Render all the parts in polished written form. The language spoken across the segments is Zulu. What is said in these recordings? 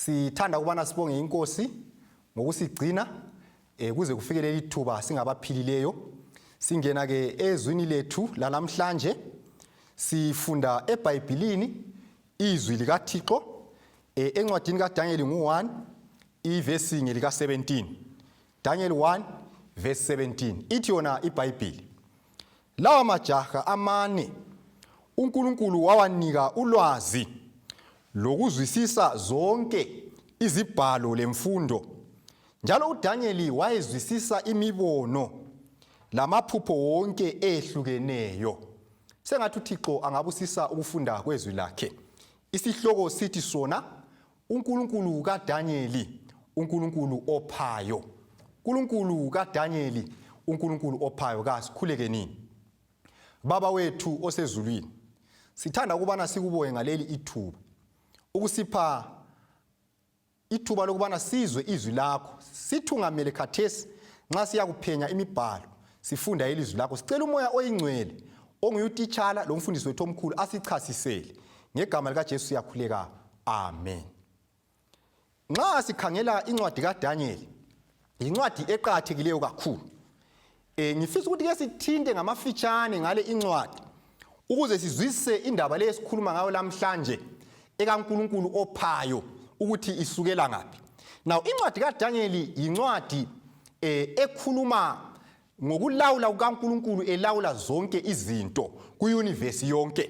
Sithanda ukubana sibonge inkosi ngokusigcina kuze kufike leli thuba singabaphilileyo. Singena ke ezwini lethu lalamhlanje, sifunda eBhayibhilini izwi likaThixo encwadini kaDaniel ngu-1 ivesi ngelika-17. Daniel 1 verse 17 ithi yona iBhayibhili, lawa majaha amane uNkulunkulu wawanika ulwazi lokuzwisisa zonke izibhalo lemfundo, njalo uDaniel wayezwisisa imibono lamaphupho wonke ehlukeneyo. Sengathi uThixo angabusisa ukufunda kwezwi lakhe. Isihloko sithi sona uNkulunkulu kaDanyeli, uNkulunkulu ophayo. uNkulunkulu kaDanyeli, uNkulunkulu ophayo. Kasikhuleke nini. Baba wethu osezulwini, sithanda ukubana sikubonge ngaleli ithuba, ukusipha ithuba lokubana sizwe izwi lakho. Sithungamele khathesi nxa siyakuphenya imibhalo, sifunda ilizwi lakho. Sicela uMoya oyiNgcwele onguyutitshala lomfundisi wethu omkhulu asichasisele. Ngegama likaJesu siyakhuleka, amen. Nxa sikhangela incwadi kaDaniel, yincwadi eqakathekileyo kakhulu. Ngifisa ukuthi ke sithinte ngamafitshane ngale incwadi ukuze sizwisise indaba le esikhuluma ngayo lamhlanje ekaNkulunkulu ophayo ukuthi isukela ngaphi. Now incwadi kaDaniel yincwadi ekhuluma ngokulawula kukaNkulunkulu elawula zonke izinto kuyunivesi yonke.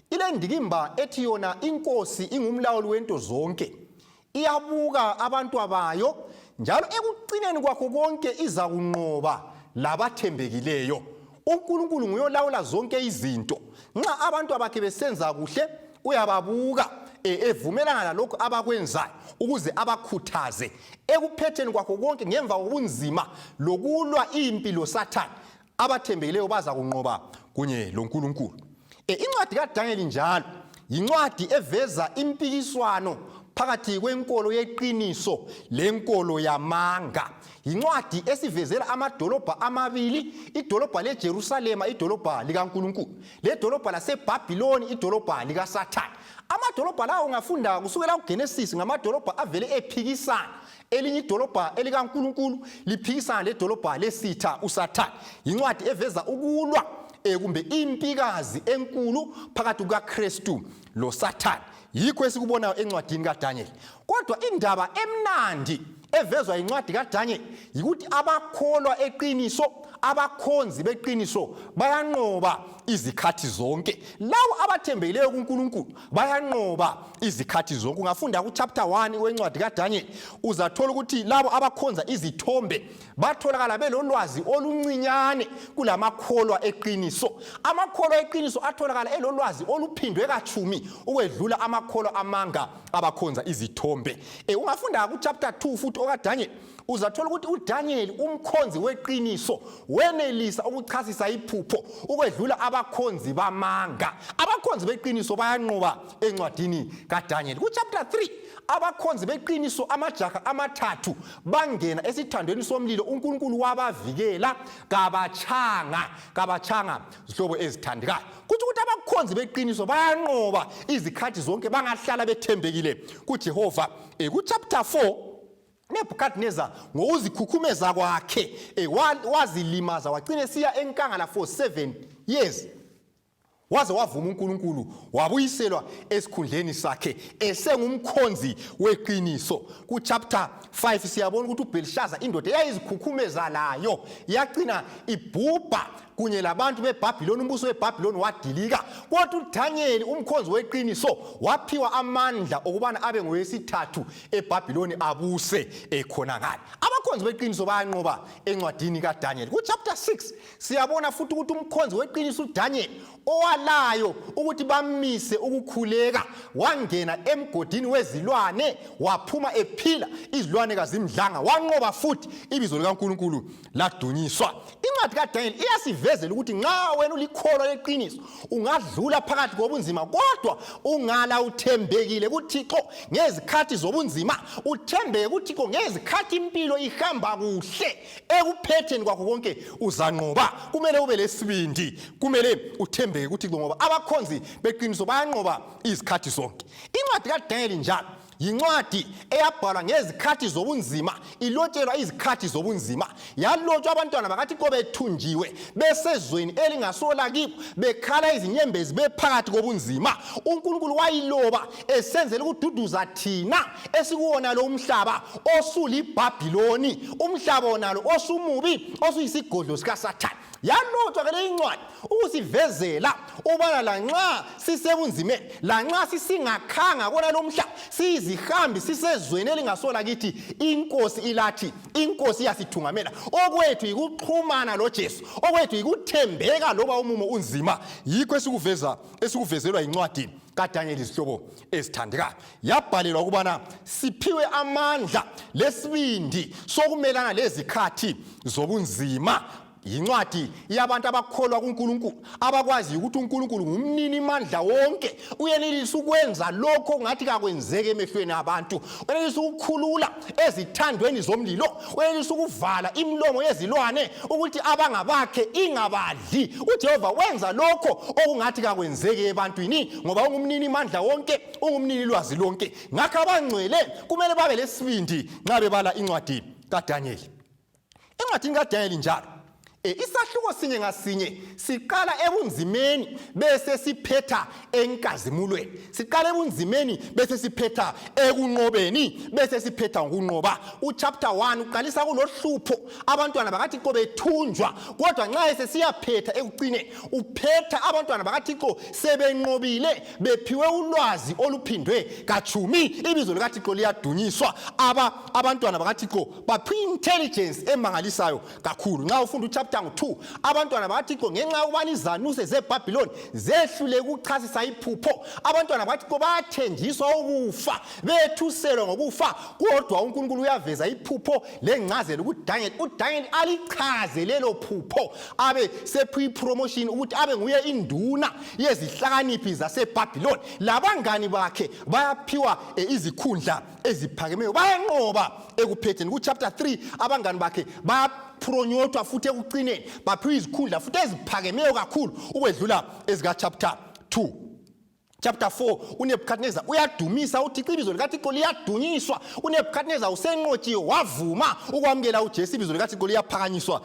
Ilendikimba ethi yona inkosi ingumlawuli wento zonke, iyabuka abantwabayo njalo ekucineni kwakho konke izakunqoba labathembekileyo. uNkulunkulu nguye olawula zonke izinto. Nxa abantu abakhe besenza kuhle uyababuka evumelana lalokhu abakwenzayo ukuze abakhuthaze ekuphetheni kwakho konke. Ngemva kobunzima lokulwa impi loSathane, abathembekileyo baza kunqoba kunye loNkulunkulu. Incwadi kaDaniel njalo yincwadi eveza impikiswano phakathi kwenkolo yeqiniso lenkolo yamanga. Yincwadi esivezela amadolobha amabili, idolobha leJerusalema, idolobha likaNkulunkulu, ledolobha laseBhabhiloni, idolobha likaSathane. Amadolobha lawo ungafunda kusukela kuGenesis ngamadolobha avele ephikisana. Elinye idolobha elikaNkulunkulu liphikisana ledolobha lesitha uSathane. Yincwadi eveza ukulwa kumbe impikazi enkulu phakathi kukaKristu loSathane. Yikho esikubonayo encwadini kaDaniel. Kodwa indaba emnandi evezwa yincwadi kaDaniel yikuthi abakholwa eqiniso, abakhonzi beqiniso bayanqoba izikhathi zonke. Labo abathembekileyo kuNkulunkulu bayanqoba izikhathi zonke. Ungafunda kuchapter 1 wencwadi kaDaniel uzathola ukuthi labo abakhonza izithombe batholakala belolwazi oluncinyane kulamakholwa eqiniso. Amakholwa eqiniso atholakala elolwazi oluphindwe katshumi ukwedlula amakholwa amanga abakhonza izithombe. Ungafunda kuchapter 2 futhi okaDaniel uzathola ukuthi uDaniel umkhonzi weqiniso wenelisa ukuchasisa iphupho ukwedlula abakhonzi bamanga. Abakhonzi beqiniso bayanqoba encwadini kaDaniel. Kuchapter 3 abakhonzi beqiniso amajaha amathathu bangena esithandweni somlilo, uNkulunkulu wabavikela, kabatshanga zihlobo ezithandekayo. Kuthi ukuthi abakhonzi beqiniso bayanqoba izikhathi zonke bangahlala bethembekile kuJehova. Kuchapter 4 Nebuchadnezzar ngokuzikhukhumeza kwakhe wazilimaza wagcina esiya enkangala for 7 years. Waze wavuma uNkulunkulu wabuyiselwa esikhundleni sakhe esengumkhonzi weqiniso. Ku chapter 5 siyabona ukuthi uBelshazzar indoda eyayizikhukhumeza layo yagcina ibhubha kunye labantu beBhabhiloni, umbuso weBhabhiloni wadilika. Kodwa uDaniel umkhonzi weqiniso waphiwa amandla okubana abe ngowesithathu eBhabhiloni abuse ekhona ngale. Abakhonzi beqiniso bayanqoba encwadini kaDaniel. Ku chapter 6 siyabona futhi ukuthi umkhonzi weqiniso uDaniel owalayo ukuthi bamise ukukhuleka wangena emgodini wezilwane waphuma ephila, izilwane kazimdlanga, wanqoba futhi, ibizo likaNkulunkulu ladunyiswa. Incwadi kaDaniel iyasivezela ukuthi nxa wena ulikholwa leqiniso ungadlula phakathi kobunzima, kodwa ungala uthembekile kuThixo ngezikhathi zobunzima, uthembeke kuThixo ngezikhathi impilo ihamba kuhle, ekuphetheni kwakho konke uzanqoba. Kumele ube lesibindi, kumele uthembeke kuThixo, ngoba abakhonzi beqiniso bayanqoba izikhathi zonke. Incwadi kaDaniel njalo Yincwadi eyabhalwa ngezikhathi zobunzima, ilotshelwa izikhathi zobunzima. Yalotshwa abantwana bakaThixo bethunjiwe, besezweni elingasola kibo, bekhala izinyembezi bephakathi kobunzima. UNkulunkulu wayiloba esenzela ukududuza thina esikuwona lo umhlaba osuliBhabhiloni, umhlaba wonalo osumubi, osuyisigodlo sikaSathane. Yalotshwa ke le incwadi ukusivezela ubana lanxa sisebunzimeni, lanxa sisingakhanga kona lo mhlaba, siyizihambi, sisezweni elingasola kithi, iNkosi ilathi, iNkosi iyasithungamela. Okwethu yikuxhumana loJesu, okwethu yikuthembeka loba umumo unzima. Yikho esikuveza esikuvezelwa yincwadi kaDaniel, izihlobo ezithandekayo. Yabhalelwa ukubana siphiwe amandla lesibindi sokumelana lezikhathi zobunzima. Yincwadi yabantu abakholwa kuNkulunkulu, abakwaziyo ukuthi uNkulunkulu ngumnini mandla wonke, uyenelisa ukwenza lokho kungathi kakwenzeki emehlweni abantu, uyenelisa ukukhulula ezithandweni zomlilo, uyenelisa ukuvala imilomo yezilwane ukuthi abangabakhe ingabadli. UJehova wenza lokho okungathi kakwenzeki ebantwini, ngoba ungumnini mandla wonke, ungumnini lwazi lonke. Ngakho abangcwele kumele babe lesibindi nxa bebala incwadi kaDanyeli. Encwadini kaDanyeli njalo, isahluko sinye ngasinye siqala ebunzimeni bese siphetha enkazimulweni. Siqala ebunzimeni bese siphetha ekunqobeni, bese siphetha ngokunqoba. Uchapter 1 uqalisa kulohlupho, abantwana bakaThixo bethunjwa, kodwa nxa esesiyaphetha ekucineni uphetha abantwana bakaThixo sebenqobile, bephiwe ulwazi oluphindwe katshumi. Ibizo likaThixo liyadunyiswa. Abantwana bakaThixo baphiwe intelligence emangalisayo kakhulu. Nxa ufunda uchapter 2, abantwana bakaThixo ngenxa yokubana izanuse zeBhabhiloni zehlule ukuchasisa iphupho, abantwana bakaThixo bathenjiswa ukufa, bethuselwa ngokufa, kodwa uNkulunkulu uyaveza iphupho lengcazelo kuDaniel. UDaniel alichaze lelo phupho, abe sephiwa ipromotion ukuthi abe nguye induna yezihlakaniphi zaseBhabhiloni. Labangani bakhe bayaphiwa izikhundla eziphakemeyo, bayanqoba ekuphetheni. Kuchapter 3 abangani bakhe bayapronyotwa futhi ekucineni baphiwa izikhundla futhi eziphakemeyo kakhulu ukwedlula ezika chapter 2. Chapter 4, uNebukadnezar uyadumisa uThixo, ibizo likaThixo liyadunyiswa. UNebukadnezar usenqotshiwe, wavuma ukwamukela uJesu, ibizo likaThixo liyaphakanyiswa.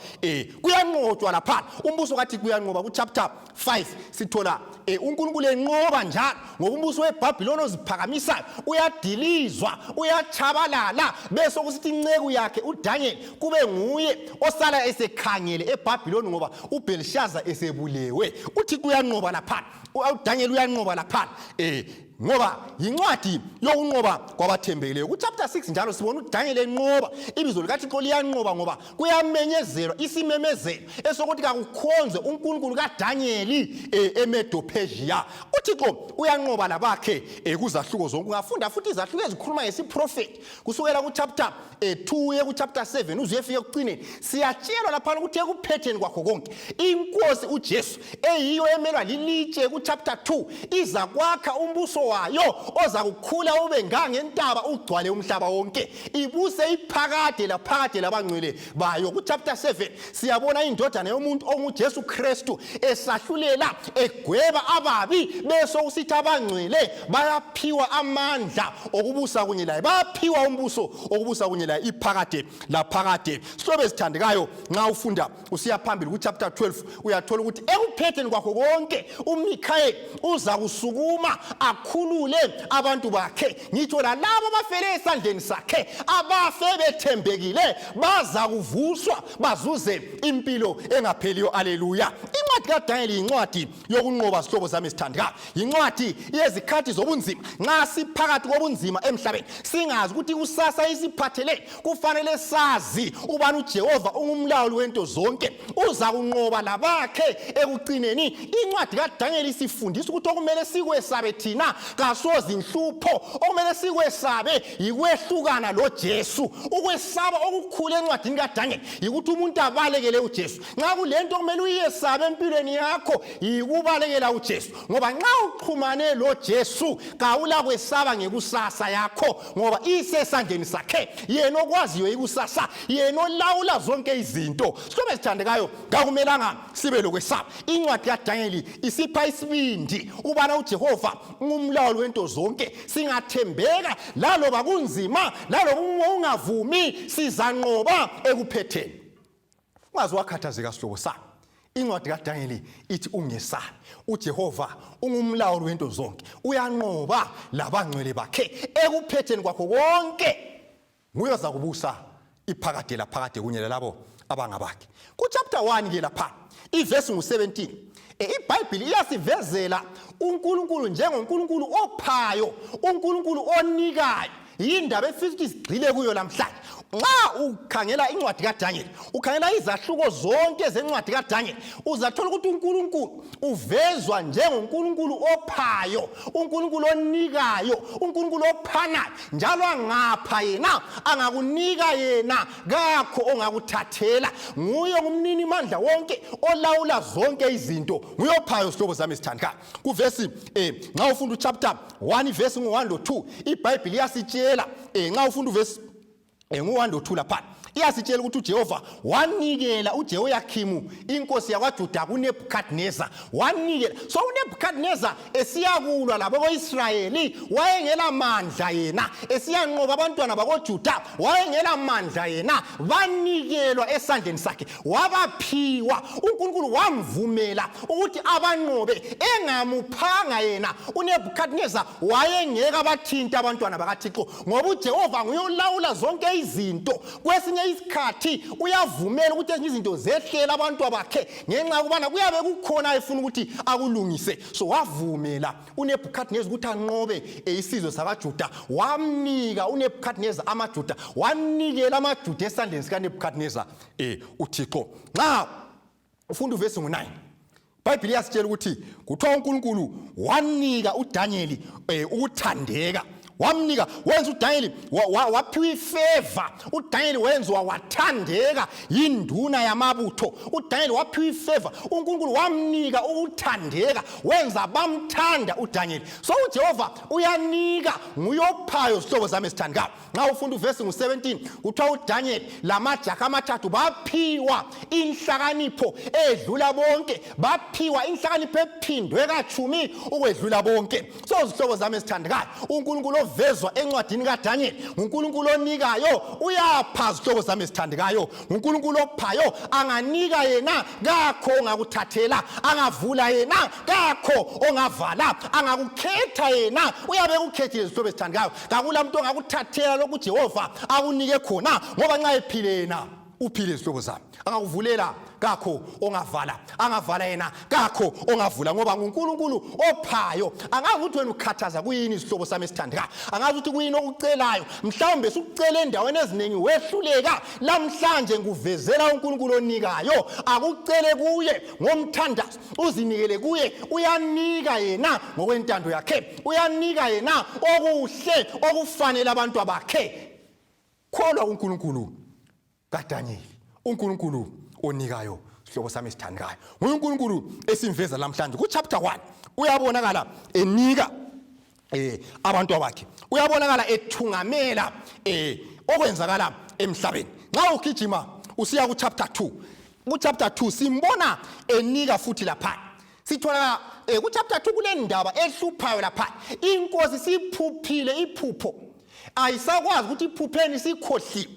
Kuyanqotshwa laphana, umbuso kaThixo uyanqoba. Kuchapter 5 sithola uNkulunkulu enqoba njalo, ngoba umbuso weBhabhiloni oziphakamisayo uyadilizwa, uyatshabalala, bese kusithi inceku yakhe uDaniel kube nguye osala esekhangele eBhabhiloni, ngoba uBelshazzar esebulewe. UThixo uyanqoba laphana, uDaniel uyanqoba laphana, ngoba yincwadi yokunqoba kwabathembekileyo. Kuchapter 6 njalo sibona uDaniel enqoba, ibizo likaThixo liyanqoba, ngoba kuyamenyezelwa isimemezelo esokuthi kakukhonzwe uNkulunkulu kaDanieli eMedo-Persia. UThixo uyanqoba labakhe kuzahluko zonke. Ungafunda futhi izahluko ezikhuluma ngesiprofethi kusukela kuchapter 2 uye kuchapter 7 uze uyefika ekucineni. Siyatshelwa laphana ukuthi ekuphetheni kwakho konke inkosi uJesu eyiyo emelwa lilitshe kuchapter 2 iza kwakha umbuso wayo ozakukhula ube ngangentaba ugcwale umhlaba wonke, ibuse iphakade laphakade labangcwele bayo. Kuchapter 7 siyabona indodana yomuntu onguJesu Kristu esahlulela egweba ababi, bese kusithi abangcwele bayaphiwa amandla okubusa kunye laye, bayaphiwa umbuso okubusa kunye laye iphakade laphakade. Sihlobo ezithandekayo, nxa ufunda usiya phambili kuchapter 12 uyathola ukuthi ekuphetheni kwakho konke uMikhayeli uza kusukuma akhulule abantu bakhe, ngitsho lalabo abafele esandleni sakhe, abafe bethembekile baza kuvuswa bazuze impilo engapheliyo. Aleluya. Incwadi kaDaniel yincwadi yokunqoba, sihlobo sami esithandekayo, yincwadi yezikhathi zobunzima. Nxa siphakathi kobunzima emhlabeni, singazi ukuthi kusasa isiphathele, kufanele sazi ubani uJehova ungumlawuli wento zonke, uza kunqoba labakhe ekucineni. Incwadi kaDaniel isifundisa ukuthi okumele sikwesabe thina kasozinhlupho, okumele sikwesabe yikwehlukana loJesu. Ukwesaba okukhulu encwadini kaDaniel yikuthi umuntu abalekele uJesu. Nxa kulento okumele uyesabe empilweni Empilweni yakho yikubalekela uJesu, ngoba nxa uxhumane loJesu kawula kwesaba ngekusasa yakho, ngoba isesandleni sakhe, yena okwaziyo ikusasa, yena olawula zonke izinto. Sihlobo esithandekayo, kakumelanga sibe lokwesaba. Incwadi kaDanyeli isipha isibindi ukubana uJehova ungumlawuli wento zonke, singathembeka laloba kunzima, laloba ungavumi, sizanqoba ekuphetheni. Ungaze wakhathazeka sihlobo sami. Incwadi kaDanyeli ithi ungesabi, uJehova ungumlawuli wento zonke, uyanqoba labangcwele bakhe ekuphetheni kwakho konke. Nguye ozakubusa iphakade laphakade kunye lalabo abangabakhe. Kuchapter 1 ke lapha ivesi ngu-17, iBhayibhili iyasivezela uNkulunkulu njengoNkulunkulu ophayo, uNkulunkulu onikayo. Yindaba efisa ukuthi sigxile kuyo namhlanje. Nxa ukhangela incwadi kaDaniel, ukhangela izahluko zonke zencwadi kaDaniel, uzathola ukuthi uNkulunkulu uvezwa njengoNkulunkulu ophayo, uNkulunkulu onikayo, uNkulunkulu ophanayo, njalo angapha yena, angakunika yena, kakho ongakuthathela. Nguye ngumnini mandla wonke, olawula zonke izinto, nguye ophayo. Sihlobo sami esithandekayo, kuvesi nxa ufunda uchapter 1 ivesi ngu-1 lo-2, iBhayibhili iyasitshela, nxa ufunda uvesi ngu-1 lo-2 lapha, iyasitshela ukuthi uJehova wanikela uJehoyakhimu inkosi yakwaJuda kuNebhukhadineza, wanikela. So uNebhukhadineza esiyakulwa labo ko-Israyeli wayengela mandla yena, esiyanqoba abantwana bakoJuda wayengela mandla yena, banikelwa esandleni sakhe, wabaphiwa. UNkulunkulu wamvumela ukuthi abanqobe, engamuphanga yena uNebhukhadineza wayengeke abathinta abantwana bakaThixo, ngoba uJehova nguye olawula zonke izinto. Kwesinye isikhathi uyavumela ukuthi ezinye izinto zehlela abantu bakhe ngenxa yokubana kuyabe kukhona efuna ukuthi akulungise. So wavumela uNebhukhadineza ukuthi anqobe isizwe sakaJuda, wamnika uNebhukhadineza amaJuda, wanikela amaJuda esandleni sikaNebhukhadineza uThixo. Nxa ufunda uvesi ngu-9, iBhayibhili iyasitshela ukuthi kuthiwa uNkulunkulu wanika uDaniel ukuthandeka, wamnika, wenza uDaniel waphiwa ifavor. UDaniel wenziwa wathandeka yinduna yamabutho. UDaniel waphiwa ifavor, uNkulunkulu wamnika ukuthandeka, wenza bamthanda uDaniel. So uJehova uyanika, nguyophayo, zihlobo zami ezithandekayo. Nxa ufunda uvesi ngu-17, kuthiwa uDaniel lamajaha amathathu baphiwa inhlakanipho edlula bonke, baphiwa inhlakanipho ephindwe katshumi ukwedlula bonke. So zihlobo zami ezithandekayo, uNkulunkulu ovezwa encwadini kaDaniel nguNkulunkulu onikayo, uyapha. Zihlobo zami ezithandekayo, nguNkulunkulu ophayo. Anganika yena, kakho ongakuthathela; angavula yena, kakho ongavala; angakukhetha yena, uyabe ekukhethile. Zihlobo ezithandekayo, kakula muntu ongakuthathela lokhu uJehova akunike khona, ngoba nxa ephile yena, uphile. Zihlobo zami, angakuvulela, kakho ongavala; angavala yena, kakho ongavula, ngoba nguNkulunkulu ophayo. Angazi ukuthi wena ukhathaza kuyini, isihlobo sami esithandekayo. Angazi ukuthi kuyini okucelayo, mhlawumbe sukucela endaweni eziningi wehluleka. Lamhlanje ngikuvezela uNkulunkulu onikayo. Akucele kuye ngomthandazo, uzinikele kuye, uyanika yena ngokwentando yakhe, uyanika yena okuhle okufanele abantu abakhe. Kholwa uNkulunkulu kaDaniel, uNkulunkulu onikayo. Sihlobo sami esithandekayo, nguye uNkulunkulu esimveza namhlanje ku-chapter 1. Uyabonakala enika abantu abakhe, uyabonakala ethungamela okwenzakala emhlabeni. Nxa ugijima usiya ku-chapter 2, ku-chapter 2 simbona enika futhi. Lapha sithola ku-chapter 2 kule ndaba ehluphayo lapha. Inkosi siphuphile iphupho, ayisakwazi ukuthi iphupheni, sikhohliwe.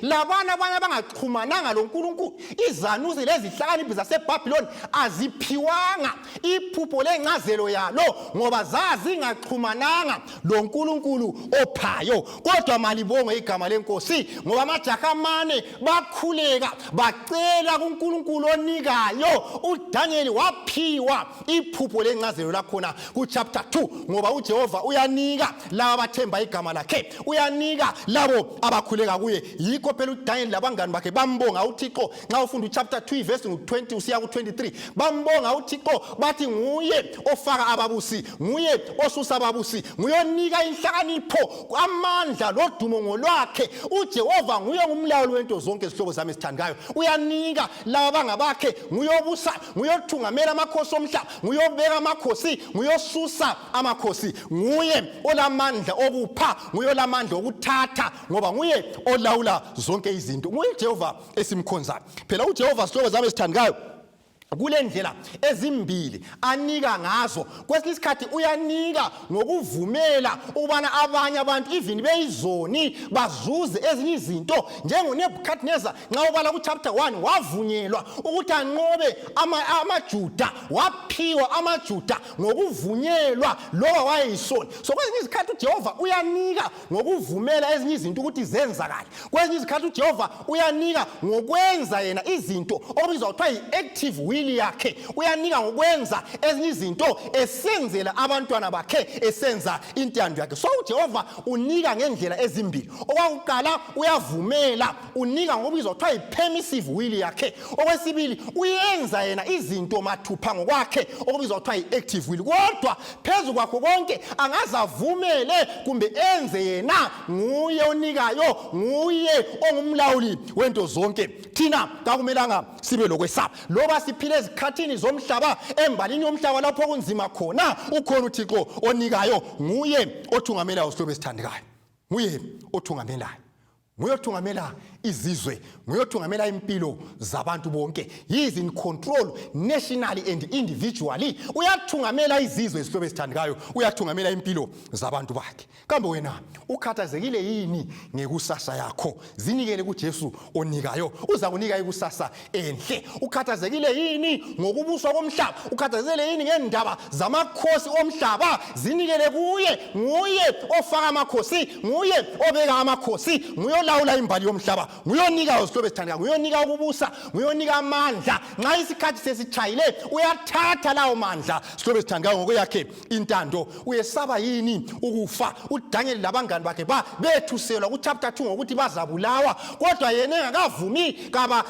Labana abanye abangaxhumananga loNkulunkulu, izanusi lezihlakaniphi zaseBhabhiloni, aziphiwanga iphupho lencazelo yalo, ngoba zazingaxhumananga loNkulunkulu ophayo. Kodwa malibongwe igama lenkosi, ngoba amajaha amane bakhuleka, bacela kuNkulunkulu onikayo. UDaniel waphiwa iphupho lencazelo lakhona kuchapter 2, ngoba uJehova uyanika laba abathemba igama lakhe. Uyanika labo abakhuleka kuye. Yikho phela uDaniel labangani bakhe bambonga uThixo. Nxa ufunda uchapter 2 verse ngu-20 usiya ku-23, bambonga uThixo, bathi nguye ofaka ababusi, nguye osusa ababusi, nguye onika inhlakanipho, amandla lodumo ngolwakhe. UJehova nguye ngumlawuli wento zonke, zihlobo zami ezithandekayo. Uyanika laba bangabakhe, nguye obusa, nguye othungamela amakhosi omhlaba, nguye obeka amakhosi, nguye osusa amakhosi, nguye olamandla okupha, nguye olamandla okuthatha, ngoba nguye olawula zonke izinto. Nguye uJehova esimkhonzayo. Phela uJehova, sihlobo zami ezithandekayo, kule ndlela ezimbili anika ngazo. Kwesinye isikhathi uyanika ngokuvumela ukubana abanye abantu, even beyizoni, bazuze ezinye izinto, njengoNebukadnezar. Nxa ubala kuchapter 1, wavunyelwa ukuthi anqobe amaJuda, waphiwa amaJuda ngokuvunyelwa loba wayeyisoni. So kwezinye izikhathi uJehova uyanika ngokuvumela ezinye izinto ukuthi zenzakale. Kwezinye izikhathi uJehova uyanika ngokwenza yena izinto, okubizwa kuthiwa yi-active will yakhe. Uyanika ngokwenza ezinye izinto esenzela abantwana bakhe, esenza intando yakhe. So uJehova unika ngendlela ezimbili. Okwakuqala, uyavumela, unika ngokubizwa kuthiwa yi-permissive will yakhe. Okwesibili, uyenza yena izinto mathupha ngokwakhe, okubizwa kuthiwa yi-active will. Kodwa phezu kwakho konke, angaze avumele kumbe enze yena, nguye onikayo, nguye ongumlawuli wento zonke. Thina kakumelanga sibe lokwesaba loba siphile ezikhathini zomhlaba, embalini yomhlaba lapho kunzima khona. Ukhona uThixo onikayo, nguye othungamelayo, sihlobo esithandekayo. Nguye othungamelayo, nguye othungamela izizwe, nguye othungamela impilo zabantu bonke. He is in control nationally and individually. Uyathungamela izizwe, izihlobo ezithandekayo, uyathungamela impilo zabantu bakhe. Kambe wena ukhathazekile yini ngekusasa yakho? Zinikele kuJesu onikayo, uza kunika ikusasa enhle. Ukhathazekile yini ngokubuswa komhlaba? Ukhathazekile yini ngendaba zamakhosi omhlaba? Zinikele kuye, nguye ofaka amakhosi, nguye obeka amakhosi, nguye olawula imbali yomhlaba, nguye onikayo, zihlobo ezithandekayo, nguye onika ukubusa, nguye onika amandla. Nxa isikhathi sesitshayile, uyathatha lawo mandla, zihlobo ezithandekayo, ngokweyakhe intando. Uyesaba yini ukufa? UDaniel labangani bakhe bethuselwa kuchapter 2 ngokuthi bazabulawa, kodwa yena engakavumi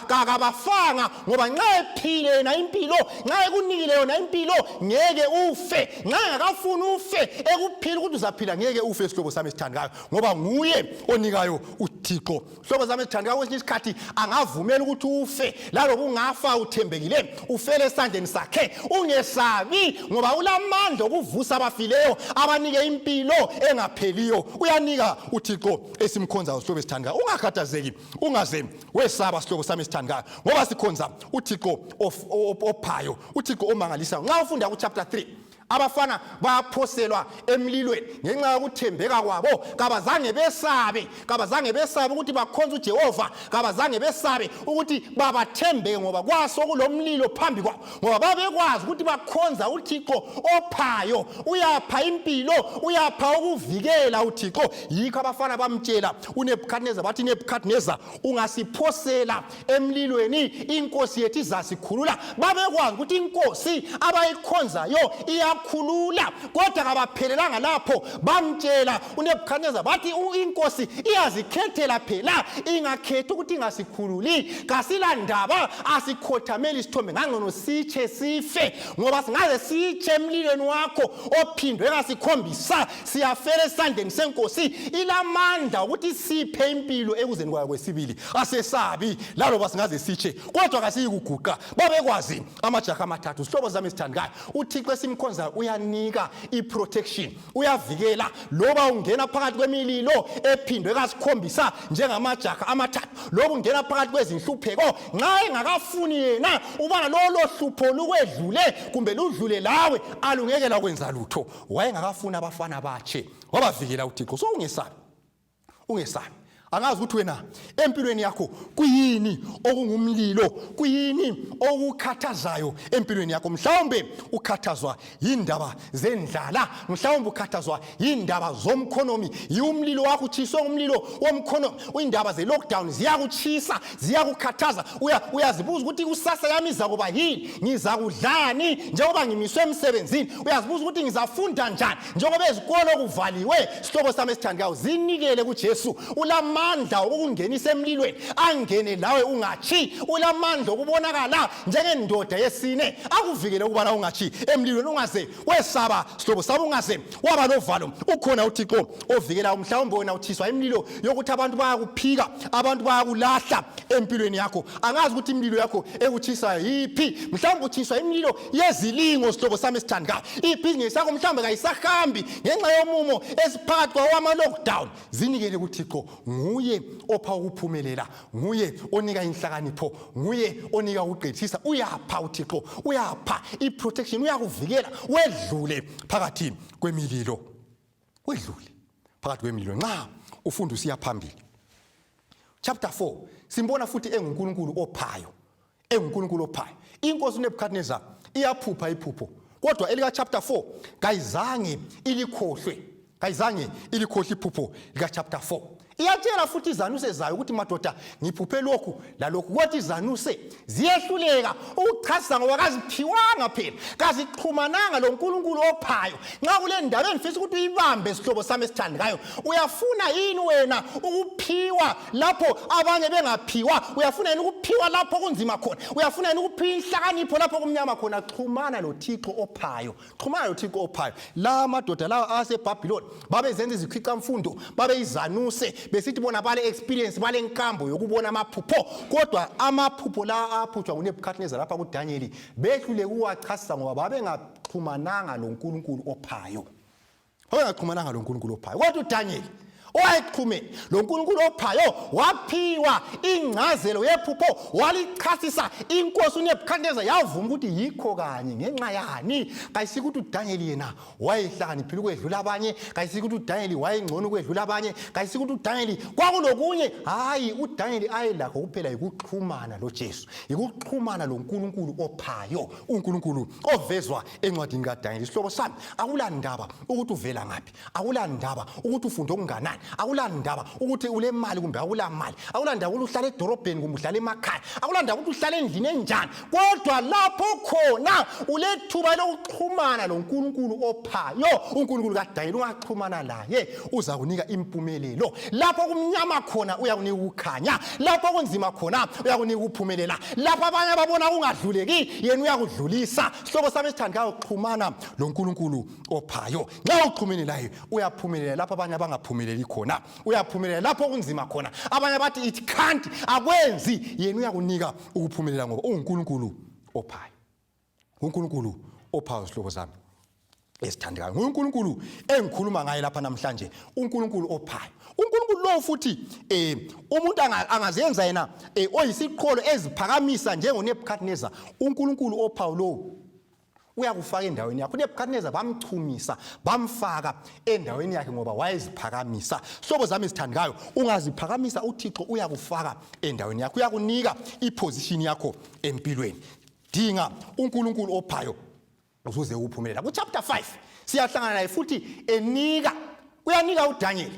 kabafanga, ngoba nxa ephile yena impilo, nxa ekunikile yona impilo, ngeke ufe. Nxa engakafuni ufe, ekuphila ukuthi uzaphila, ngeke ufe, sihlobo sami esithandekayo, ngoba nguye onikayo uThixo. Hlobo zami ezithandekayo, kwesinye isikhathi angavumela ukuthi ufe. Laloba ungafa uthembekile, ufele esandleni sakhe, ungesabi, ngoba ulamandla okuvusa abafileyo, abanike impilo engapheliyo. Uyanika uThixo esimkhonzayo, sihlobo esithandekayo. Ungakhathazeki, ungaze wesaba, sihlobo sami esithandekayo, ngoba sikhonza uThixo ophayo, uThixo omangalisayo. Nxa ufunda kuchapter 3, abafana bayaphoselwa emlilweni ngenxa yokuthembeka kwabo. Kabazange besabe, kabazange besabe ukuthi bakhonza uJehova, kabazange besabe ukuthi babathembeke, ngoba kwaso kulomlilo phambi kwabo, ngoba babekwazi ukuthi bakhonza uThixo ophayo. Uyapha impilo, uyapha ukuvikela uThixo. Yikho abafana bamtshela uNebukadneza, bathi, "Nebukadneza, ungasiphosela emlilweni, inkosi yethu izasikhulula." Babekwazi ukuthi inkosi abayikhonzayo iyakhulula. Kodwa kabaphelelanga lapho, bamtshela uNebukadneza bathi, "Inkosi iyazikhethela phela, ingakhethi ukuthi ingasikhululi, kasilandaba, asikhothameli isithombe. Ngangcono sitshe sife, ngoba singaze sitshe emlilweni wakho ophindwe kasikhombisa, siyafela esandleni senkosi. Ilamandla ukuthi siphe impilo ekuzeni kwayo kwesibili. Asesabi laloba singaze sitshe, kodwa kasiyikuguqa." Babekwazi amajaha amathathu. Sihlobo zami esithandekayo, uThixo esimkhonzayo uyanika i-protection, uyavikela. Loba ungena phakathi kwemililo ephindwe kasikhombisa njengamajaha amathathu, loba ungena phakathi kwezinhlupheko, nxa engakafuni yena ubana lolo hlupho lukwedlule kumbe ludlule lawe, alungeke lakwenza lutho. Wayengakafuni abafana batshe, wabavikela uThixo. So ungesabi, ungesabi. Angazi ukuthi wena empilweni yakho kuyini okungumlilo, kuyini okukhathazayo empilweni yakho. Mhlawumbe ukhathazwa yindaba zendlala, mhlawumbe ukhathazwa yindaba zomkhonomi, yiwumlilo wakho utshiswe ngumlilo womkhonomi. Indaba ze-lockdown ziyakutshisa, ziyakukhathaza. Uyazibuza ukuthi ikusasa yami izakuba yini, ngizakudlani njengoba ngimiswe emsebenzini. Uyazibuza ukuthi ngizafunda njani njengoba ezikolo kuvaliwe. Sihlobo sami esithandekayo, zinikele kuJesu. Ulamandla okungenisa emlilweni, angene lawe ungatshi. Ulamandla okubonakala njengendoda yesine, akuvikele ukubana ungatshi emlilweni, ungaze wesaba sihlobo sami, ungaze waba lovalo. Ukhona uThixo ovikelayo. Mhlawumbe wena uthiswa imililo yokuthi abantu bayakuphika, abantu bayakulahla empilweni yakho. Angazi ukuthi imililo yakho ekuthisayo yiphi. Mhlawumbe uthiswa imililo yezilingo, sihlobo sami esithandekayo. Ibhizinesi yakho mhlawumbe kayisahambi ngenxa yomumo esiphakathi kwawo ama-lockdown. Zinikele kuThixo, nguye opha ukuphumelela, nguye onika inhlakanipho, nguye onika ukugqithisa. Uyapha uThixo, uyapha i-protection, uyakuvikela wedlule phakathi kwemililo, wedlule phakathi kwemililo. Nxa ufunda usiya phambili chapter 4, simbona futhi enguNkulunkulu ophayo, enguNkulunkulu ophayo. Inkosi uNebukadnezar iyaphupha iphupho, kodwa elika chapter 4 kayizange ilikhohlwe, kayizange ilikhohlwe iphupho lika chapter 4. Iyatshela futhi izanuse zayo ukuthi madoda, ngiphuphe lokhu lalokhu, kodwa izanuse ziyehluleka ukuchasisa ngoba kaziphiwanga phela, kazixhumananga lo nkulunkulu ophayo. Nxa kule ndaba engifisa ukuthi uyibambe, sihlobo sami esithandekayo, uyafuna yini wena ukuphiwa lapho abanye bengaphiwa? Uyafuna yini ukuphiwa lapho kunzima khona? Uyafuna yini ukuphiwa inhlakanipho lapho kumnyama khona? Xhumana loThixo ophayo, xhumana loThixo ophayo. La madoda lawa aseBhabhiloni babezenza izikhwicamfundo, babeyizanuse, besithi bona bale experience, bale nkambo yokubona amaphupho, kodwa amaphupho la aphutshwa nguNebukadnezar lapha kuDanyeli behluleka ukuwachasisa ngoba babengaxhumananga loNkulunkulu ophayo, babengaxhumananga loNkulunkulu ophayo. Kodwa uDanyeli owayexhumene lo nkulunkulu ophayo waphiwa ingcazelo yephupho, walichasisa. Inkosi uNebukadnezar yavuma ukuthi yikho kanye. Ngenxa yani? Kayisiko ukuthi uDanyeli yena wayehlakaniphile ukwedlula abanye, kayisiko ukuthi uDanyeli wayengcono ukwedlula abanye, kayisiko ukuthi uDanyeli kwakulokunye. Hayi, uDanyeli ayelakho kuphela yikuxhumana loJesu, yikuxhumana loNkulunkulu ophayo, uNkulunkulu ovezwa encwadini kaDanyeli. Isihlobo sami, akulandaba ukuthi uvela ngaphi, akulandaba ukuthi ufunde okunganani, akulandaba ukuthi ulemali kumbe akulamali, akulandaba ukuthi uhlala edorobheni kumbe uhlala emakhaya, akulandaba ukuthi uhlala endlini enjani, kodwa lapho khona ulethuba lokuxhumana loNkulunkulu ophayo, uNkulunkulu kaDanyeli. Ungaxhumana laye, uzakunika impumelelo. Lapho kumnyama khona uyakunika ukukhanya, lapho kunzima khona uyakunika ukuphumelela, lapho abanye ababona kungadluleki yena uyakudlulisa. Sihlobo sami esithandekayo, xhumana loNkulunkulu ophayo. Nxa uxhumene laye uyaphumelela lapho abanye abangaphumeleli khona, uyaphumelela lapho okunzima khona. Abanye bathi it can't, akwenzi, yena uyakunika ukuphumelela ngoba unguNkulunkulu ophayo, uNkulunkulu ophayo. Sihlobo sami esithandekayo, nguNkulunkulu engikhuluma ngaye lapha namhlanje, uNkulunkulu ophayo. uNkulunkulu lowo futhi umuntu angazenza yena oyisiqholo, eziphakamisa njengoNebukadnezar, uNkulunkulu ophayo lowo uyakufaka endaweni yakho. uNebukadnezar bamchumisa, bamfaka endaweni yakhe ngoba wayeziphakamisa. Hlobo zami ezithandekayo, ungaziphakamisa, uThixo uyakufaka endaweni yakho, uyakunika iposition yakho empilweni. Dinga uNkulunkulu ophayo uzuze ukuphumelela. Ku-chapter 5 siyahlangana naye futhi enika, uyanika uDaniel.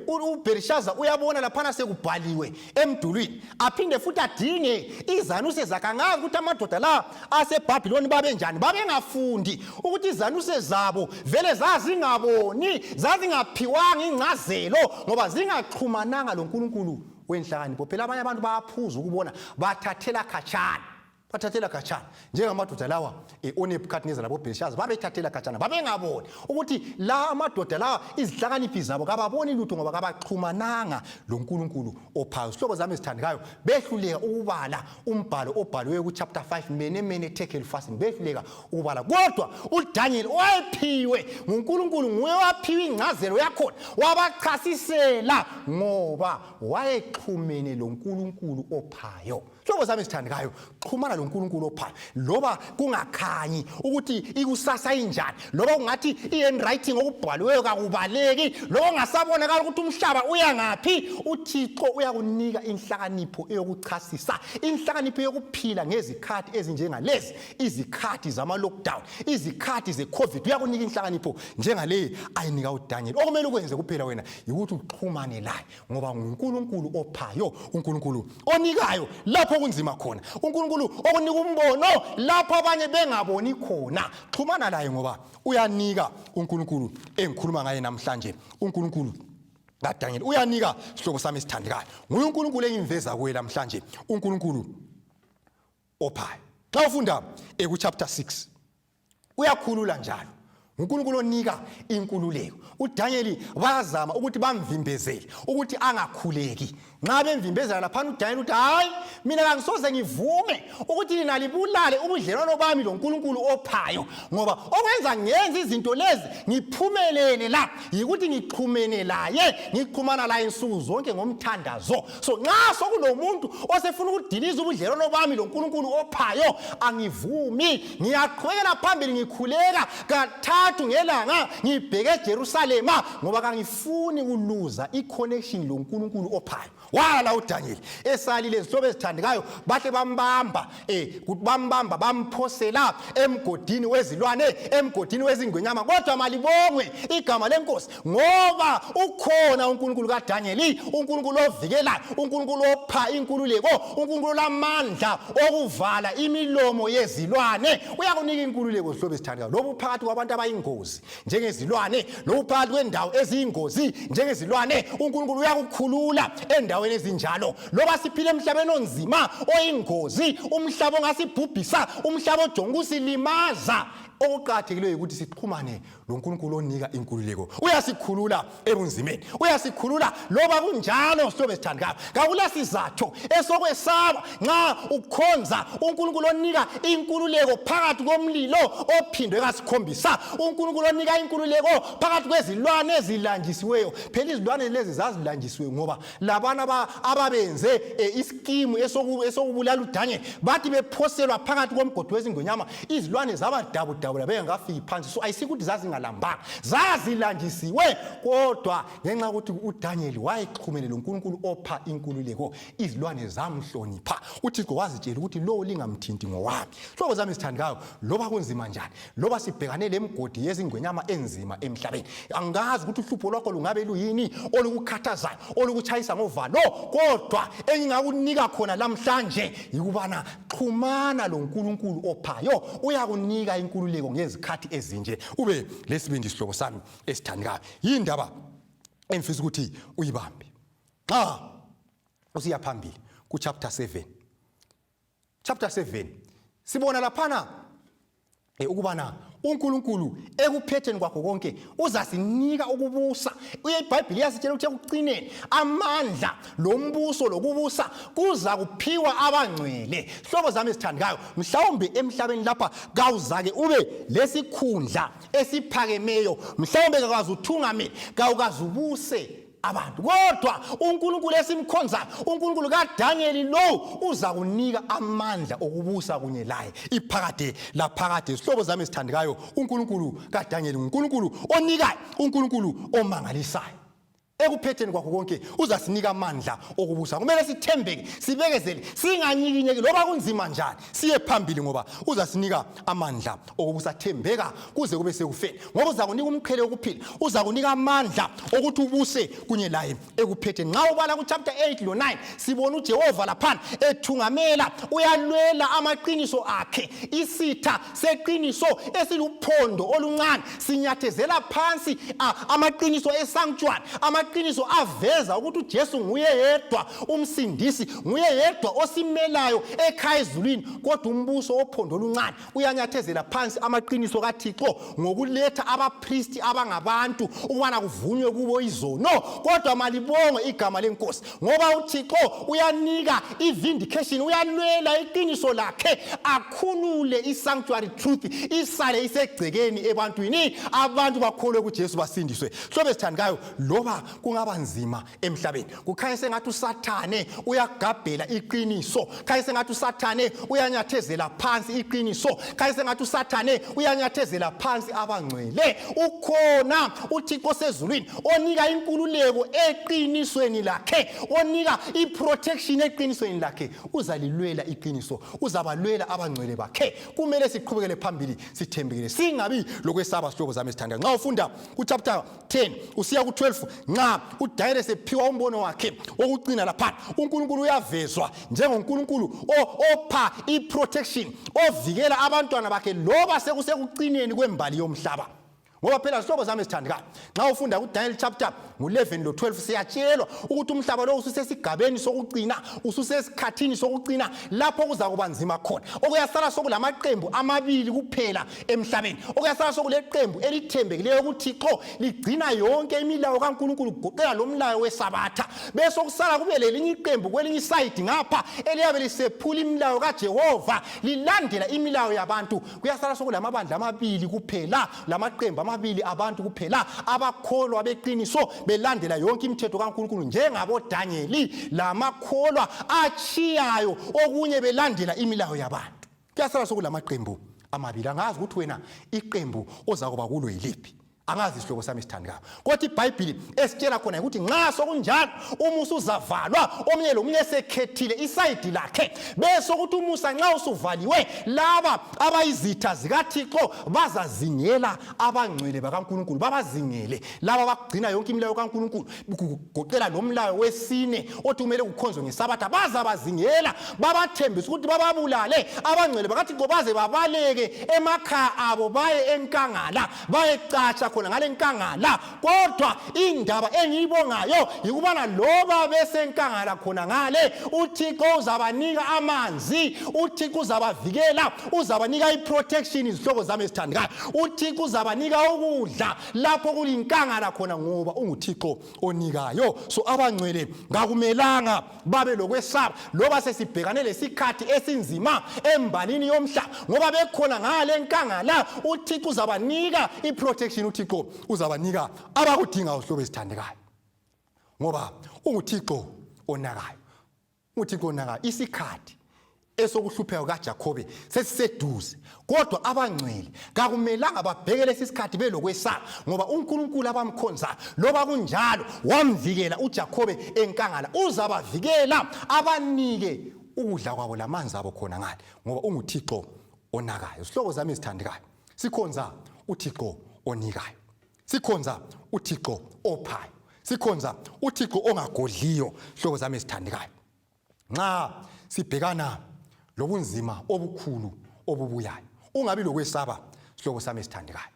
UBelishaza uyabona laphana sekubhaliwe emdulwini, aphinde futhi adinge izanuse zakhe. Angazi ukuthi amadoda la aseBhabhiloni babenjani, babengafundi, ukuthi izanuse zabo vele zazingaboni, zazingaphiwanga ingcazelo ngoba zingaxhumananga loNkulunkulu wenhlakanipho. Phela abanye abantu bayaphuza ukubona, bathathela khatshana, bathathela khatshana, njengamadoda lawa oNebukadnezar laboBhelishaza babethathela khatshana. Babengaboni ukuthi la amadoda lawa, izihlakaniphi zabo, kababoni lutho ngoba kabaxhumananga loNkulunkulu ophayo. Sihlobo zami ezithandekayo, behluleka ukubala umbhalo obhaliweyo ku-chapter 5, mene mene tekel upharsin. Behluleka ukubala, kodwa uDaniel owayephiwe nguNkulunkulu nguye owaphiwa ingcazelo yakhona, wabachasisela ngoba wayexhumene loNkulunkulu ophayo. Hlobo zami ezithandekayo, xhumana loNkulunkulu ophayo. Loba kungakhanyi ukuthi ikusasa injani, loba kungathi i-handwriting okubhaliweyo kakubaleki, loba kungasabonakala ukuthi umhlaba uya ngaphi, uThixo uyakunika inhlakanipho eyokuchasisa, inhlakanipho yokuphila ngezikhathi ezinjengalezi, izikhathi zama-lockdown, izikhathi ze-COVID. Uyakunika inhlakanipho njengaleyi ayinika uDaniel. Okumele ukwenze kuphela wena yikuthi uxhumane laye, ngoba nguNkulunkulu ophayo, uNkulunkulu onikayo lapho kunzima khona, uNkulunkulu okunika umbono lapho abanye bengaboni khona. Xhumana laye ngoba uyanika. uNkulunkulu engikhuluma ngaye namhlanje, uNkulunkulu kaDaniel, uyanika. Sihlobo sami esithandekayo, nguye uNkulunkulu engimveza kuye namhlanje, uNkulunkulu ophayo. Xa ufunda ekuchapter 6, uyakhulula njalo, uNkulunkulu onika inkululeko. uDaniel bayazama ukuthi bamvimbezele ukuthi angakhuleki. Nxa bemvimbezela laphana, uDaniel uthi, "Hayi, mina kangisoze ngivume ukuthi lina libulale ubudlelwano bami loNkulunkulu ophayo, ngoba okwenza ngenze izinto lezi ngiphumelele la yikuthi ngixhumene laye, ngixhumana laye nsuku zonke ngomthandazo. So nxa sokulomuntu osefuna ukudiliza ubudlelwano bami loNkulunkulu ophayo, angivumi. Ngiyaqhubekela phambili ngikhuleka kathathu ngelanga, ngibheke eJerusalema, ngoba kangifuni kuluza i-connection loNkulunkulu ophayo." Wala uDaniel esalile. Izihlobo ezithandekayo, bahle bambamba, bambamba, bamphosela emgodini wezilwane, emgodini wezingwenyama. Kodwa malibongwe igama lenkosi, ngoba ukhona uNkulunkulu kaDaniel, uNkulunkulu ovikelayo, uNkulunkulu opha inkululeko, uNkulunkulu lamandla okuvala imilomo yezilwane. Uyakunika inkululeko, zihlobo ezithandekayo, lobu phakathi kwabantu abayingozi njengezilwane, lobu phakathi kwendawo eziyingozi njengezilwane, uNkulunkulu uyakukhulula endaweni ezinjalo. Loba siphila emhlabeni onzima, oyingozi, umhlaba ongasibhubhisa, umhlaba ojonga ukusilimaza, okuqakathekileyo ukuthi sixhumane loNkulunkulu onika inkululeko. Uyasikhulula ebunzimeni, uyasikhulula loba kunjalo. Sihlobo esithandekayo, kakulasizatho esokwesaba nxa ukhonza uNkulunkulu onika inkululeko phakathi komlilo ophindwe kasikhombisa, uNkulunkulu onika inkululeko phakathi kwezilwane ezilanjisiweyo. Phela izilwane lezi zazilanjisiwe ngoba labana ababenze iskimu esokubulala uDaniel bathi bephoselwa phakathi komgodi wezingonyama, izilwane zabadabudabula bengakafiki phansi. So ayisikuthi zazingalambanga, zazilanjisiwe, kodwa ngenxa yokuthi uDaniel wayexhumene loNkulunkulu opha inkululeko, izilwane zamhlonipha. UThixo wazitshela ukuthi lowo lingamthinti, ngowami. Hlobo zami ezithandekayo, loba kunzima njani, loba sibhekane lemigodi yezingwenyama enzima emhlabeni, angazi ukuthi uhlupho lwakho lungabe luyini olukukhathazayo, olukutshayisa ngovalo, kodwa engingakunika khona lamhlanje yikubana xhumana loNkulunkulu ophayo. Uyakunika inkululeko ngezikhathi ezinje. Ube lesibindi, sihlobo sami esithandekayo. Yindaba engifisa ukuthi uyibambe nxa usiya phambili kuchapter 7. Chapter 7, sibona laphana ukubana uNkulunkulu ekuphetheni kwakho konke uzasinika ukubusa. IBhayibhili iyasitshela ukuthi ekucineni amandla lombuso lokubusa kuza kuphiwa abangcwele. Hlobo zami ezithandekayo, mhlawumbe emhlabeni lapha kawuzake ube lesikhundla esiphakemeyo, mhlawumbe kakaze uthungamele, kawukaze ubuse abantu, kodwa uNkulunkulu esimkhonzayo, uNkulunkulu kaDaniel lo, uza kunika amandla okubusa kunye laye iphakade laphakade. Zihlobo zami ezithandekayo, uNkulunkulu kaDaniel nguNkulunkulu onikayo, uNkulunkulu omangalisayo. Ekuphetheni kwakho konke uzasinika amandla okubusa. Kumele sithembeke, sibekezele, singanyikinyeki loba kunzima njani, siye phambili, ngoba uzasinika amandla okubusa. Thembeka kuze kube sekufeni, ngoba uzakunika umqhele wokuphila, uzakunika amandla okuthi ubuse kunye laye ekuphetheni. Nxa ubala kuchapter 8 lo 9, sibona uJehova laphana ethungamela, uyalwela amaqiniso akhe. Isitha seqiniso esiluphondo oluncane sinyathezela phansi amaqiniso esanctuary, amaqiniso aveza ukuthi uJesu nguye yedwa umsindisi, nguye yedwa osimelayo ekhaya ezulwini. Kodwa umbuso wophondo oluncane uyanyathezela phansi amaqiniso kaThixo ngokuletha abapristi abangabantu ukubana kuvunywe kubo izono. Kodwa malibongwe igama lenkosi, ngoba uThixo uyanika i-vindication, uyalwela iqiniso lakhe, akhulule i-sanctuary truth isale isegcekeni ebantwini, abantu bakholwe kuJesu, basindiswe. Hlobo ezithandekayo, loba kungaba nzima emhlabeni, kukhanye sengathi uSathane uyagabhela iqiniso, khanye sengathi uSathane uyanyathezela phansi iqiniso, khanye sengathi uSathane uyanyathezela phansi abangcwele, ukhona uThixo osezulwini onika inkululeko eqinisweni lakhe, onika iprotection eqinisweni lakhe. Uzalilwela iqiniso, uzabalwela abangcwele bakhe. Kumele siqhubekele phambili sithembekile, singabi lokwesaba. Sihlobo zami esithandayo, nxa ufunda kuchapter 10 usiya ku-12, nxa uDayeli esephiwa umbono wakhe wokucina laphana, uNkulunkulu uyavezwa njengoNkulunkulu opha i-protection, ovikela abantwana bakhe loba sekusekucineni kwembali yomhlaba. Ngoba phela, zihlobo zami ezithandekayo, nxa ufunda kuDaniel chapter ngu-11 lo-12, siyatshelwa ukuthi umhlaba lowo ususesigabeni sokucina, ususesikhathini sokucina lapho kuza kuba nzima khona. Okuyasala sokulamaqembu amabili kuphela emhlabeni. Okuyasala sokuleqembu elithembekileyo kuThixo, ligcina yonke imilayo kaNkulunkulu, kugoqela lo mlayo weSabatha, besokusala kube lelinye iqembu kwelinye isayidi ngapha eliyabe lisephula imilayo kaJehova, lilandela imilayo yabantu. Kuyasala sokulamabandla amabili kuphela, lamaqembu amabili abantu kuphela, abakholwa beqiniso belandela yonke imithetho kaNkulunkulu njengaboDanyeli, lamakholwa achiyayo okunye belandela imilayo yabantu. Kuyasala sokulamaqembu amabili. Angazi ukuthi wena iqembu ozakuba kulo yiliphi, angazi, isihlobo sami esithandekayo, kodwa iBhayibhili esitshela khona ukuthi nxa sokunjalo, umusa uzavalwa, omunye lomunye esekhethile isayidi lakhe, bese ukuthi umusa nxa usuvaliwe, laba abayizitha zikaThixo bazazingela abangcwele bakaNkulunkulu, babazingele laba abagcina yonke imilayo kaNkulunkulu, kugoqela lo mlayo wesine othi kumele kukhonzwe ngeSabatha. Bazabazingela, babathembisa ukuthi bababulale abangcwele bakaThixo, baze babaleke emakhaya abo baye enkangala, bayecatsha khona ngale nkangala. Kodwa indaba engiyibongayo yikubana loba besenkangala khona ngale, uThixo uzabanika amanzi, uThixo uzabavikela, uzabanika i-protection. Izihlobo zami ezithandekayo, uThixo uzabanika ukudla lapho kulinkangala khona, ngoba unguThixo onikayo. So abangcwele ngakumelanga babe lokwesaba loba sesibhekane lesikhathi esinzima embalini yomhlaba, ngoba bekhona ngale nkangala, uThixo uzabanika i-protection, uThixo uzabanika abakudingayo, hlobo ezithandekayo, ngoba unguThixo onakayo, uThixo onakayo. Isikhathi esokuhlupheka kukaJakhobe sesiseduze, kodwa abangcwele kakumelanga babheke lesi sikhathi belokwesaba, ngoba uNkulunkulu abamkhonzayo, loba kunjalo wamvikela uJakhobe enkangala, uzabavikela, abanike ukudla kwabo lamanzi abo khona ngale, ngoba unguThixo onakayo. Sihlobo zami ezithandekayo, sikhonza uThixo onikayo, sikhonza uThixo ophayo, sikhonza uThixo ongagodliyo. Hlobo zami ezithandekayo, nxa sibhekana lobunzima obukhulu obubuyayo, ungabi lokwesaba, sihlobo sami esithandekayo,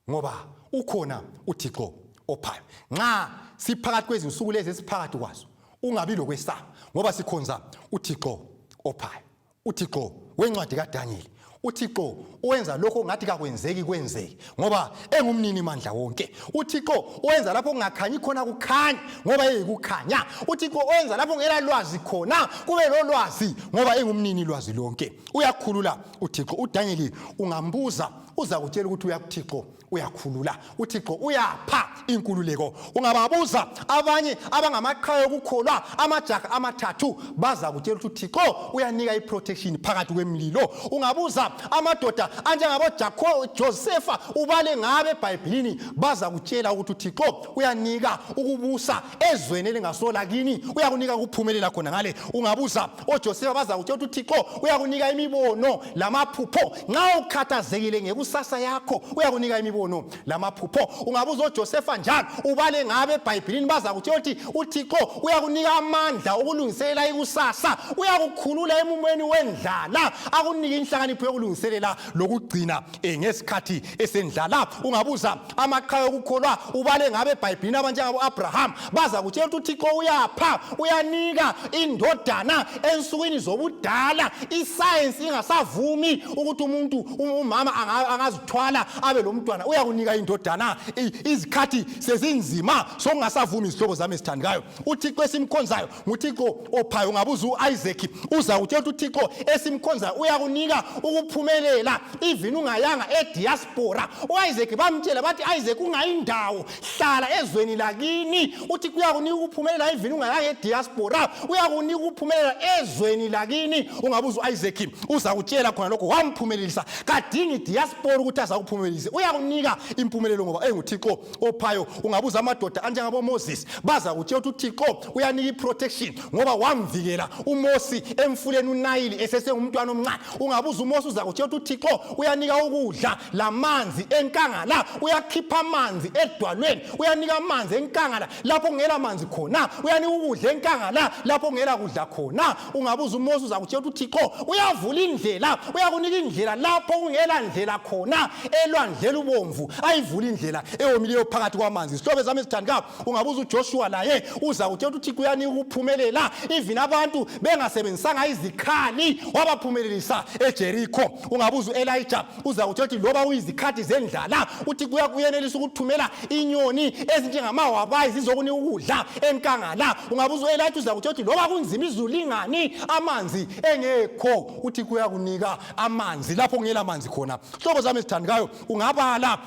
ngoba ukhona uThixo ophayo. Nxa siphakathi kwezinsuku lezi esiphakathi kwazo, ungabi lokwesaba, ngoba sikhonza uThixo ophayo, uThixo wencwadi kaDaniel, uThixo owenza lokho ngathi kakwenzeki kwenzeke, ngoba engumnini mandla wonke, uThixo owenza lapho kungakhanyi khona kukhanya, ngoba eyikukhanya, uThixo owenza lapho kungela lwazi khona kube lolwazi, ngoba engumnini lwazi lonke. Uyakhulula uThixo. UDaniel ungambuza, uzakutshela ukuthi uyakuThixo uyakhulula, uThixo uyapha inkululeko. Ungababuza abanye abangamaqhawe okukholwa, amajaha amathathu, baza kutshela ukuthi uThixo uyanika i-protection phakathi kwemlilo. Ungabuza amadoda anjengabo Josefa, ubale ngabe eBhayibhilini, baza kutshela ukuthi uThixo uyanika ukubusa ezweni elingasola kini, uyakunika ukuphumelela khona ngale. Ungabuza oJosefa, baza kutshela ukuthi uThixo uyakunika imibono lamaphupho. Nxa ukhathazekile ngekusasa yakho, uyakunika imibono lamaphupho. Ungabuza oJosefa njalo, ubale ngabe eBhayibhilini, baza kutshela ukuthi uThixo uyakunika amandla okulungiselela ikusasa, uyakukhulula emumweni wendlala, akunike inhlakanipho yokulungiselela lokugcina ngesikhathi esendlala. Ungabuza amaqhawe okukholwa, ubale ngabe eBhayibhilini, abanjengabo-Abraham, baza kutshela ukuthi uThixo uyapha, uyanika indodana ensukwini zobudala, isayensi ingasavumi ukuthi umuntu umama angazithwala abe lomntwana uyakunika indodana. Izikhathi sezinzima sokungasavumi izihlobo zami ezithandekayo. UThixo esimkhonzayo nguThixo ophayo. Ungabuza u-Isaac uzakutshela ukuthi uThixo esimkhonzayo uyakunika ukuphumelela even ungayanga ediaspora. U-Isaac bamtshela bathi, Isaac, ungayindawo, hlala ezweni lakini. UThixo uyakunika ukuphumelela even ungayanga ediaspora, uyakunika ukuphumelela ezweni lakini. Ungabuza u-Isaac uzakutshela khona lokho, wamphumelelisa. Kadingi diaspora ukuthi azakuphumelelise, uyakunika impumelelo ngoba enguThixo ophayo. Ungabuza amadoda anjengabo Moses baza kutshela ukuthi uThixo uyanika iprotection ngoba wamvikela uMosi emfuleni uNayili esesengumntwana omncane. Ungabuza uMosi uza kutshela ukuthi uThixo uyanika ukudla lamanzi enkangala, uyakhipha amanzi edwalweni, uyanika amanzi enkangala lapho kungela manzi khona, uyanika ukudla enkangala lapho kungela kudla khona. Ungabuza uMosi uza kutshela ukuthi uThixo uyavula indlela, uyakunika indlela lapho kungela ndlela khona elwandle lubomvu, ayivula indlela ewomileyo phakathi kwamanzi. Zihlobo zami ezithandekayo, ungabuza uJoshua laye uza kutshela ukuthi uThixo uyanika ukuphumelela even abantu bengasebenzisanga izikhali, wabaphumelelisa eJeriko. Ungabuza uElijah uza kutshela ukuthi loba kuyizikhathi zendlala uThixo uyenelisa ukuthumela inyoni ezinjengamawabayi zizokunika ukudla enkangala. Ungabuza uElijah uza kutshela ukuthi loba kunzima izulu lingani amanzi engekho, uThixo uyakunika amanzi lapho kungela manzi khona. Hlobo zami ezithandekayo, ungabala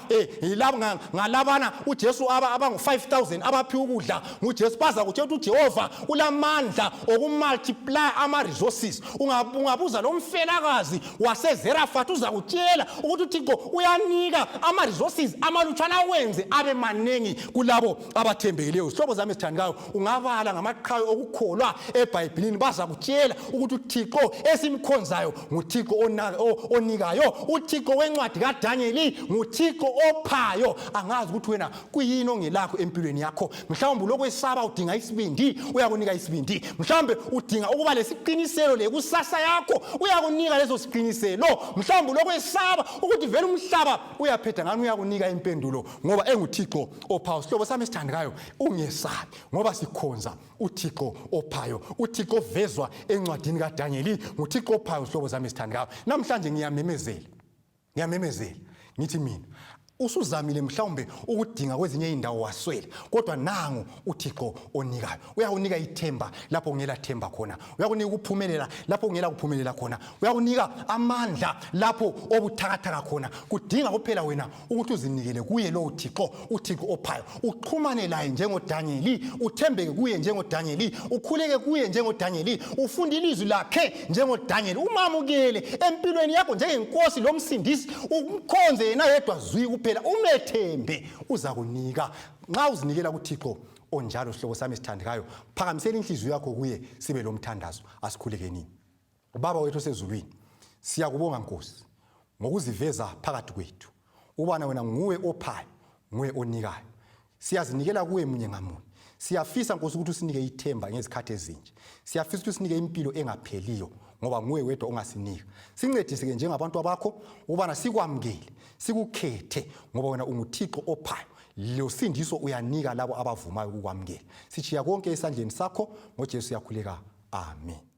yilabo ngalabana uJesu abangu-5000 abaphiwa ukudla nguJesu, baza kutshela ukuthi uJehova ulamandla okumultiply ama-resources. Ungabuza lo mfelakazi waseZerafati uza kutshela ukuthi uThixo uyanika ama-resources amalutshwana awenze abe maningi kulabo abathembekileyo. Zihlobo zami ezithandekayo, ungabala ngamaqhawe okukholwa eBhayibhilini, baza kutshela ukuthi uThixo esimkhonzayo nguThixo onikayo. UThixo wencwadi kaDanyeli nguThixo ophayo. Angazi ukuthi wena kuyini ongelakho empilweni yakho. Mhlawumbe ulokwesaba, udinga isibindi, uyakunika isibindi. Mhlawumbe udinga ukuba lesiqiniselo lekusasa yakho, uyakunika leso siqiniselo. Mhlawumbe ulokwesaba ukuthi vele umhlaba uyaphetha ngani, uyakunika impendulo ngoba enguThixo ophayo. Sihlobo sami esithandekayo, ungesabi ngoba sikhonza uThixo ophayo. UThixo ovezwa encwadini kaDanyeli nguThixo ophayo. Zihlobo zami ezithandekayo, namhlanje ngiyamemezela, ngiyamemezela ngithi mina usuzamile mhlawumbe ukudinga kwezinye indawo waswela, kodwa nangu uThixo onikayo. Uyakunika ithemba lapho kungela themba khona, uyakunika ukuphumelela lapho kungela kuphumelela khona, uyakunika amandla lapho obuthakathaka khona. Kudinga kuphela wena ukuthi uzinikele kuye lowo Thixo, uThixo ophayo, uxhumane laye njengoDanyeli, uthembeke kuye njengoDanyeli, ukhuleke kuye njengoDanyeli, ufunde ilizwi lakhe njengoDanyeli, umamukele empilweni yakho njengenkosi lomsindisi, umkhonze yena yedwa zwi kuphela, umethembe, uzakunika nxa uzinikela kuThixo onjalo. Sihlobo sami esithandekayo, phakamisela inhliziyo yakho kuye, sibe lomthandazo. Asikhulekenini. Baba wethu osezulwini, siyakubonga Nkosi ngokuziveza phakathi kwethu ubana wena nguwe ophayo, nguwe onikayo. Siyazinikela kuwe munye ngamunye. Siyafisa Nkosi ukuthi usinike ithemba ngezikhathi ezinje. Siyafisa ukuthi usinike impilo engapheliyo ngoba nguwe wedwa ongasinika. Sincedise ke njengabantu abakho ukubana sikwamukele, sikukhethe ngoba wena unguThixo ophayo. Losindiso uyanika labo abavumayo ukukwamukela. Sitshiya konke esandleni sakho, ngoJesu siyakhuleka. Amen.